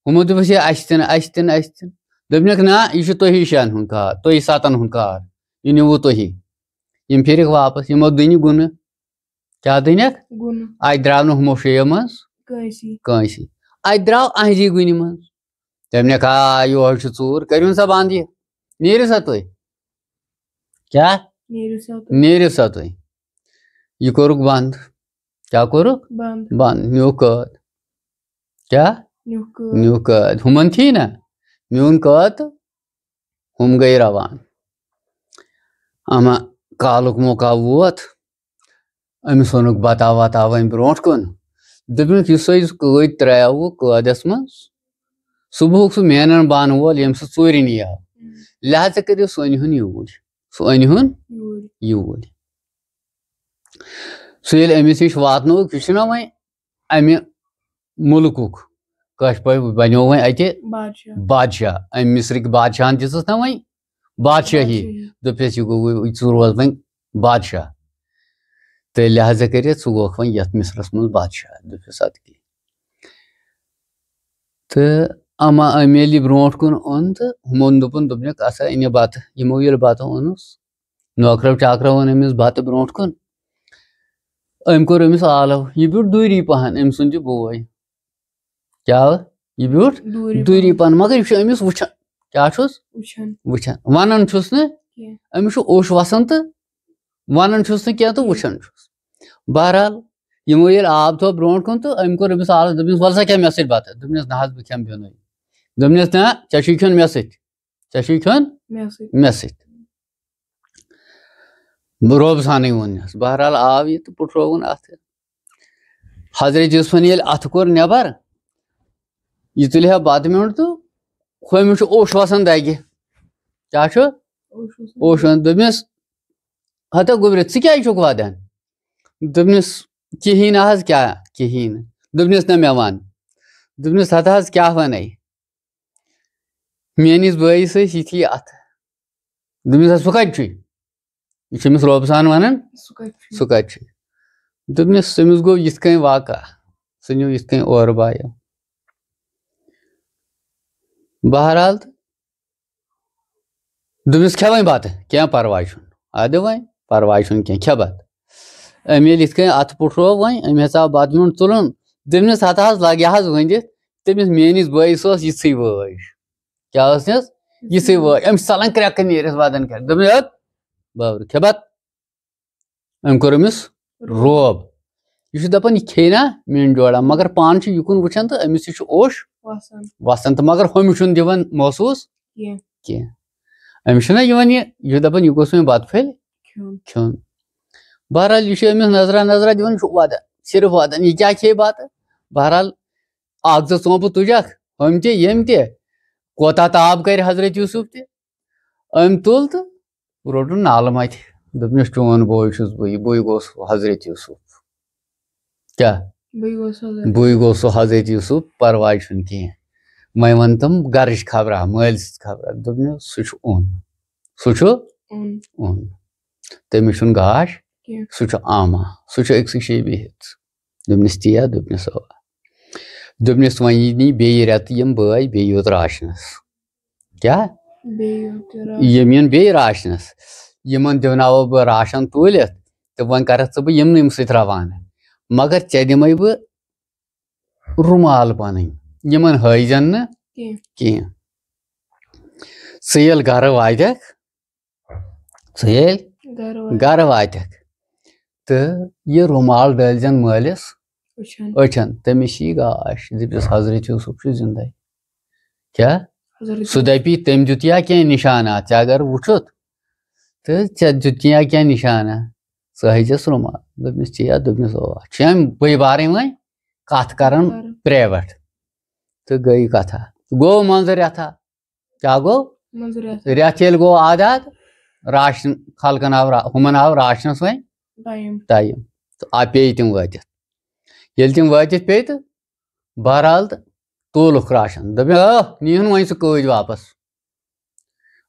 ہُمو دوٚپُس، "ہے، اَسہِ تہِ نہٕ، اَسہِ تہِ نہٕ، اَسہِ تہِ نہٕ۔" دوٚپنَکھ، "نہ، یہِ چھُ تُہی شٮ۪ن ہُنٛد کار، تُہی سَتَن ہُنٛد کار، یہِ نیوٗوُ تُہی۔" یِم پھِرِکھ واپس، یِمو دُنہِ گُنہٕ۔ کیٛاہ دُنیکھ؟ گُنہٕ۔ اَتہِ درٛاو نہٕ ہُمو شیٚیو منٛز کٲنٛسی۔ کٲنٛسی۔ اَتہِ درٛاو اَہنٛزی گُنہِ منٛز۔ تٔمۍ نےٚ کھا، یِہوٚے چھُ ژوٗر، کٔرِو سا بنٛد یہِ۔ نیٖرِو سا تُہۍ۔ کیٛاہ؟ نیٖرِو سا تُہۍ۔ نیٖرِو سا تُہۍ۔ یہِ کوٚرُکھ بنٛد۔ کیٛاہ کوٚرُکھ؟ بنٛد۔ بنٛد۔ نیوٗکھ قٲد۔ کیٛاہ؟ نیوٗکھ قٲد۔ نیوٗکھ قٲد۔ ہُمن تھی نہ۔ میون قٲد تہٕ ہُم گٔے روان۔ اما کالُک موقع ووت۔ أمِس اوٚنُکھ بتا وتا وۄنۍ برونٛٹھ کُن۔ دوٚپنَکھ، "یُس سُہ أسۍ قٲدۍ ترٛاوُ قٲدَس منٛز، سُہ بہُکھ سُہ مینَن بانہٕ وول، ییٚمۍ سُہ ژوٗرِ نِیاو۔ لہذا کٔرِو سُہ أنۍ ہُن یوٗرۍ۔ سُہ أنۍ ہُن یوٗرۍ۔ یوٗرۍ۔" سُہ ییٚلہِ أمِس نِش واتنووُکھ، یہِ چھُنہ وۄنۍ اَمہِ مُلکُک، کٲشِر پٲٹھۍ بَنیو وۄنۍ اَتہِ بادشاہ۔ بادشاہ۔ أمۍ مِصرٕکۍ بادشاہَن دِژٕس نہ وۄنۍ بادشٲہی۔ بادشٲہی۔ دوٚپُس، "یہِ گوٚو، ژٕ روز وۄنۍ بادشاہ۔" تہٕ لہذا کٔرِتھ سُہ گوٚکھ وۄنۍ یَتھ مِصرَس منٛز بادشاہ۔ دوٚپُس، "اَدٕ کیٛاہ؟" تہٕ اما أمۍ ییٚلہِ یہِ برونٛٹھ کُن اوٚن تہٕ ہُمَن دوٚپُن، دوٚپنَکھ، "اَسا أنۍ یہِ بَتہٕ۔" یِمو ییٚلہِ بَتہٕ اوٚنُس، نوکرو چاکرو اوٚن أمِس بَتہٕ برونٛٹھ کُن۔ أمۍ کوٚر أمِس آلو، یہِ بیوٗٹھ دوٗری پَہَن، أمۍ سُنٛد یہِ بوے۔ کیٛاہ؟ یہِ بیوٗٹھ دوٗری دوٗری پَہَن۔ پَہَن، مگر یہِ چھُ أمِس وٕچھان۔ کیٛاہ چھُس؟ وٕچھان۔ وٕچھان۔ وَنان چھُس نہٕ۔ کینٛہہ۔ أمِس چھُ اوٚش وَسان تہٕ وَنان چھُس نہٕ کینٛہہ تہٕ وٕچھان چھُس۔ بہرحال، یِمو ییٚلہِ آب تھوٚو برونٛٹھ کُن تہٕ أمۍ کوٚر أمِس آلو، دوٚپنَس، "وَلہٕ سا کھےٚ مےٚ سۭتۍ بَتہٕ۔" دوٚپنَس، "نہ حظ، بہٕ کھٮ۪مہٕ بیٚنُے۔" دوٚپنَس، "نہ، ژےٚ چھُے کھیوٚن مےٚ سۭتۍ۔ ژےٚ چھُے کھیوٚن مےٚ سۭتۍ۔" مےٚ سۭتۍ۔" بہٕ روبہٕ سانٕے ووٚننَس۔ بہرحال آو یہِ تہٕ پُٹھرووُن اَتھٕ۔ حضرت یوسفن ییٚلہِ اَتھٕ کوٚر نٮ۪بر، یہِ تُلہِ ہا بَتہٕ میوٚنٛڈ تہٕ کھوٚمِس چھُ اوٚش وَسان دَگہِ۔ کیٛاہ چھُ؟ اوٚش وَسان۔ اوٚش وَسان۔ دوٚپمَس، "ہتا گوٚبرِ، ژٕ کیٛازِ چھُکھ وَدان؟" دوٚپمَس، "کِہیٖنۍ نہ حظ، کیٛاہ کِہیٖنۍ نہٕ؟" دوٚپمَس، "نہ، مےٚ وَن۔" دوٚپمَس، "ہتا حظ کیٛاہ وَنَے؟ میٛٲنِس بٲیِس ٲسۍ یِتھی اَتھٕ۔" دوٚپمَس، "ہا، سُہ کَتہِ چھُے؟ یہِ چھُ أمِس روبہٕ سان وَنان، سُہ کَتہِ چھُے؟" سُہ کَتہِ چھُے؟" دوٚپمَس، "أمِس گوٚو یِتھ کٔنۍ واقعہ، سُہ نیوٗ یِتھ کٔنۍ اورٕ بایو۔" بہرحال تہٕ دوٚپمَس، "کھےٚ وۄنۍ بَتہٕ، کینٛہہ پَرواے چھُنہٕ۔" اَدٕ وۄنۍ پَرواے چھُنہٕ کینٛہہ، کھےٚ بَتہٕ۔ أمۍ ییٚلہِ یِتھ کٔنۍ اَتھٕ پُٹھروو وۄنۍ، أمۍ ہیژاو بَتہٕ میوٚنٛڈ تُلُن۔ دوٚپمَس، "ہَتہٕ حظ لَگہِ حظ ؤنِتھ، تٔمِس میٛٲنِس بٲیِس ٲس یِژھٕے وٲج۔" کیٛاہ ٲس نِس؟ یِژھٕے وٲج۔ أمۍ ژَلان کرٛٮ۪کہٕ نیٖرِتھ وَدَن کھٮ۪تھ۔ دوٚپمَس، "ہیوٚت بابرٕ، کھےٚ بَتہٕ۔" أمۍ کوٚر أمِس روب۔ یہِ چھُ دَپان، "یہِ کھیٚیہِ نا میٛٲنۍ جوڑا؟" مگر پانہٕ چھُ یِکُن وٕچھان تہٕ أمِس تہِ چھُ اوٚش وَسان۔ وَسان تہٕ مگر ہُمِس چھُنہٕ دِوان محسوٗس کینٛہہ۔ کینٛہہ۔ أمِس چھُنہ یِوان یہِ، یہِ چھُ دَپان، "یہِ گوٚژھ وۄنۍ بَتہٕ پھٔلۍ کھیوٚن۔ کھیوٚن۔" بہرحال، یہِ چھُ أمِس نظرا نظرا دِوان، یہِ چھُ وَدان، صرف وَدان، یہِ کیٛاہ کھیٚیہِ بَتہٕ؟ بہرحال، اَکھ زٕ ژومپہٕ تُجَکھ، ہُمۍ تہِ، ییٚمۍ تہِ، کوتاہ تاب کَرِ حضرت یوٗسُف تہِ۔ أمۍ تُل تہٕ روٚٹُن نالہٕ مَتہِ۔ دوٚپنَس، "چون بوے چھُس بٕے، بٕے گوٚو سُہ حضرت یوٗسُف۔" کیٛاہ؟ بٕے گوٚو سُہ حضرت۔ بٕے گوٚو سُہ حضرت یوٗسُف، پَرواے چھُنہٕ کینٛہہ۔ وۄنۍ وَن تِم گَرٕچ خبرا، مٲلۍ سٕنٛز خبرا۔ دوٚپنَس، "سُہ چھُ اوٚن۔ سُہ چھُ اوٚن۔ اوٚن۔ تٔمِس چھُنہٕ گاش، کینٛہہ۔ سُہ چھُ آما، سُہ چھُ أکسٕے جایہِ بِہِتھ۔" دوٚپنَس، "تی یا؟" دوٚپنَس، "اَوا۔" دوٚپنَس، "وۄنۍ یی نہٕ بیٚیہِ رٮ۪تہٕ یِم بٲے بیٚیہِ یوت راشنَس۔" کیٛاہ؟ بیٚیہِ یوت راشنَس۔ یِم یِن بیٚیہِ راشنَس۔ یِمَن دِوناوو بہٕ راشن توٗلِتھ تہٕ وۄنۍ کَرَکھ ژٕ بہٕ یِمنٕے سۭتۍ روانہٕ۔ مگر ژےٚ دِمَے بہٕ رُمال پَنٕنۍ۔ یِمَن ہٲیزٮ۪ن نہٕ کینٛہہ۔ کینٛہہ۔ ژٕ ییٚلہِ گَرٕ واتَکھ، ژٕ ییٚلہِ گَرٕ واتَکھ۔ گَرٕ واتَکھ تہٕ یہِ رُمال ڈٲلزٮ۪ن مٲلِس أچھَن۔ أچھَن۔ تٔمِس یی گاش، دٔپِس، حضرت یوٗسُف چھُ زِندَے۔ کیٛاہ؟ حضرت سُہ دَپی، "تٔمۍ دیُت یا کینٛہہ نِشانات، ژےٚ اگر وُچھُتھ تہٕ ژےٚ دیُت یا کینٛہہ نِشانات، ژٕ ہٲیزٮ۪س رُمال۔" دوٚپمَس، "ژےٚ یا؟" دوٚپمَس، "اَوا۔" چھِ یِم بٔے بارٕنۍ وۄنۍ کَتھ کَران کران۔ Private۔ تہٕ گٔے کَتھا۔ گوٚو منٛزٕ رٮ۪تھا۔ کیٛاہ گوٚو؟ منٛزٕ رٮ۪تھ۔ رٮ۪تھ ییٚلہِ گوٚو آد آد، راشن خلقن آو را-، ہُمن آو راشنس وۄنۍ ٹایم۔ ٹایم۔ تہٕ آ، پیٚیہِ تِم وٲتِتھ۔ ییٚلہِ تِم وٲتِتھ پیٚیہِ تہٕ بہرحال تہٕ تولُکھ راشن۔ دوٚپُن، "آ، نِیِہُن وۄنۍ سُہ کٲج واپس۔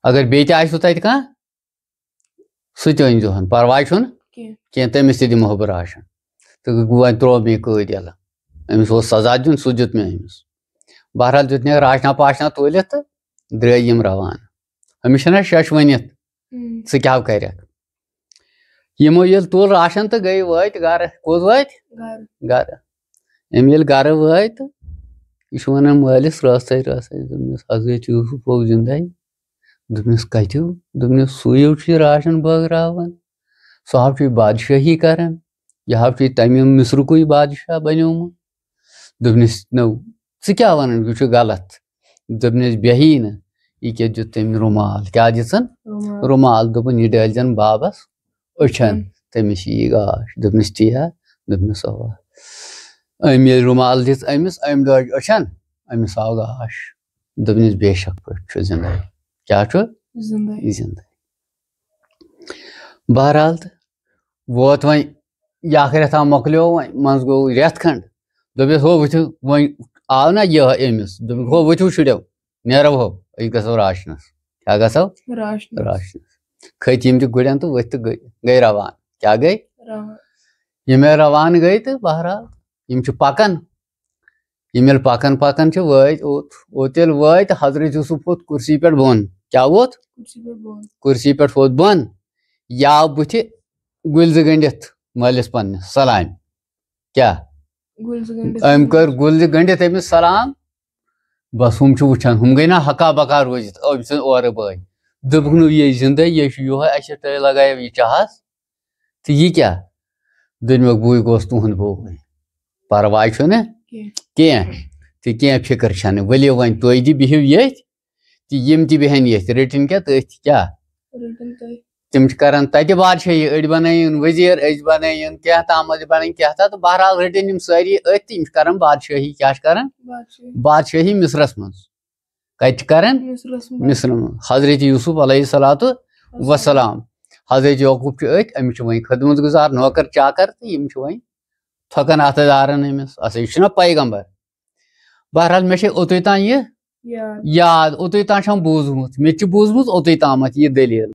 اگر بیٚیہِ تہِ آسِوٕ تَتہِ کانٛہہ، سُہ تہِ أنۍزِہون، پرواے چھُنہٕ کینٛہہ۔ کینٛہہ، تٔمِس تہِ دِمہو بہٕ راشن۔" تہٕ وۄنۍ ترٛوو مےٚ یہِ کٲج یَلہٕ۔ أمِس اوس سزا دیُن، سُہ دیُت مےٚ أمِس۔ بہرحال دیُت مےٚ راشنا پاشنا تُلِتھ تہٕ درٛاے یِم روانہٕ۔ أمِس چھَنہ شٮ۪ش ؤنِتھ، ہُم۔ ژٕ کیٛاہ کَرَکھ؟ یِمو ییٚلہِ تُل راشن تہٕ گٔے وٲتۍ گرٕ۔ کوٚت وٲتۍ؟ گرٕ۔ گرٕ۔ أمۍ ییٚلہِ گرٕ وٲتۍ تہٕ یہِ چھُ وَنان مٲلِس رٲژَے رٲژَے، دوٚپمَس، "حضرت یوٗسُف اوس زِندَے؟" دوٚپمَس، "کَتیُو؟" دوٚپمَس، "سُے ہیوٗ چھُ یہِ راشن بٲگراوان۔ سُہ ہاو چھُ یہِ بادشٲہی کران۔ یہِ ہاو چھُ یہِ تَمہِ مِصرُکُے بادشاہ بنیومُت۔" دوٚپمَس، "نو، ژٕ کیٛاہ وَنان؟ یہِ چھُ غلط۔" دوٚپمَس، "بیٚہی نہٕ، یہِ کیٛاہ دیُت تٔمۍ رُمال؟ کیٛاہ دِژٕن؟" رُمال۔ رُمال۔ دوٚپُن، "یہِ ڈٲلۍ زٮ۪ن بابَس أچھَن، أچھَن۔ تٔمِس یی گاش۔" دوٚپمَس، "تی ہا؟" دوٚپمَس، "اَوا۔" أمۍ ییٚلہِ رُمال دِژ أمِس، أمۍ ڈٲلۍ أچھَن، أمِس آو گاش۔ دوٚپنَس، "بے شک پٲٹھۍ چھُ زِندَے۔" کیٛاہ چھُ؟ زِندَے۔ زِندَے۔ بہرحال تہٕ ووت وۄنۍ، یہِ اَکھ رٮ۪تھا مۄکلیو وۄنۍ، منٛزٕ گوٚو رٮ۪تھ کھنٛڈ۔ دوٚپُس، "ہو ؤتھِو، وۄنۍ آو نہ یہِ أمِس۔" دوٚپُکھ، "ہو ؤتھِو شُرٮ۪و، نیرو ہو، أسۍ گژھو راشنَس۔" کیٛاہ گژھو؟ راشنَس۔ راشنَس۔ کھٔتۍ یِم تہِ گُرٮ۪ن تہٕ ؤتھۍ تہٕ گٔے، گٔے روان۔ کیٛاہ گٔے؟ روان۔ یِم ہے روان گٔے تہٕ بہرحال یِم چھِ پَکان۔ یِم ییٚلہِ پَکان پَکان چھِ، وٲتۍ اوٚت۔ اوٚت ییٚلہِ وٲتۍ، حضرت یوٗسُف ووٚتھ کُرسی پٮ۪ٹھ بۄن۔ کیٛاہ ووٚتھ؟ کُرسی پٮ۪ٹھ بۄن۔ کُرسی پٮ۪ٹھ ووٚتھ بۄن۔ یہِ آو بٕتھِ گُلۍ زٕ گٔنٛڈِتھ مٲلِس پنٛنِس سلامہِ۔ کیٛاہ؟ گُلۍ زٕ گٔنٛڈِتھ أمۍ کٔر گُلۍ زٕ گٔنٛڈِتھ أمِس سلام۔ بس ہُم چھِ وٕچھان، ہُم گٔے نا ہکا بکا روٗزِتھ أمۍ سٕنٛدۍ اورٕ بٲے۔ دوٚپُکھ، "نہٕ، یہِ زِندَے، یہِ چھُ یِہوٚے، اَسہِ چھِ تۄہہِ لگایو یہِ چاہَس۔ تہٕ یہِ کیٛاہ؟" دوٚپمَکھ، "بٕے گوس تُہُنٛد بوے۔" پرواے چھُنہٕ کینٛہہ۔ کینٛہہ۔ تہٕ کینٛہہ فِکر چھَنہٕ۔ ؤلِو وۄنۍ تُہۍ تہِ بِہِو ییٚتھۍ، تہٕ یِم تہِ بیٚہن ییٚتھۍ۔ رٔٹِن کیٛاہ تٔتھۍ کیٛاہ؟ رٔٹِن تٔتھۍ۔ تِم چھِ کران تَتہِ بادشٲہی، أڑۍ بَنٲیِن ؤزیٖر، أڑۍ بَنٲیِن کینٛہہ تام، أڑۍ بَنٲیِن کینٛہہ تام، تہٕ بہرحال رٔٹِن یِم سٲری أتھۍ، تہٕ یِم چھِ کران بادشٲہی۔ کیٛاہ چھِ کران؟ بادشٲہی۔ بادشٲہی مِصرَس منٛز۔ کَتہِ چھِ کران؟ مصرس منٛز۔ مصرس منٛز۔ حضرت یوسف علیہ الصلوۃ وسلام۔ حضرت یعقوب چھِ أتھۍ، أمِس چھِ وۄنۍ خدمت گزار، نوکر چاکر، تہٕ یِم چھِ وۄنۍ تھۄکن عہدٕ دارن أمِس۔ اَصل، یہِ چھُنہ پیغمبر۔ بہرحال، مےٚ چھِ اوٚتُے تام یہِ یاد۔ یاد، اوٚتُے تام چھَم بوٗزمُت، مےٚ تہِ چھُ بوٗزمُت اوٚتُے تامَتھ یہِ دٔلیٖل۔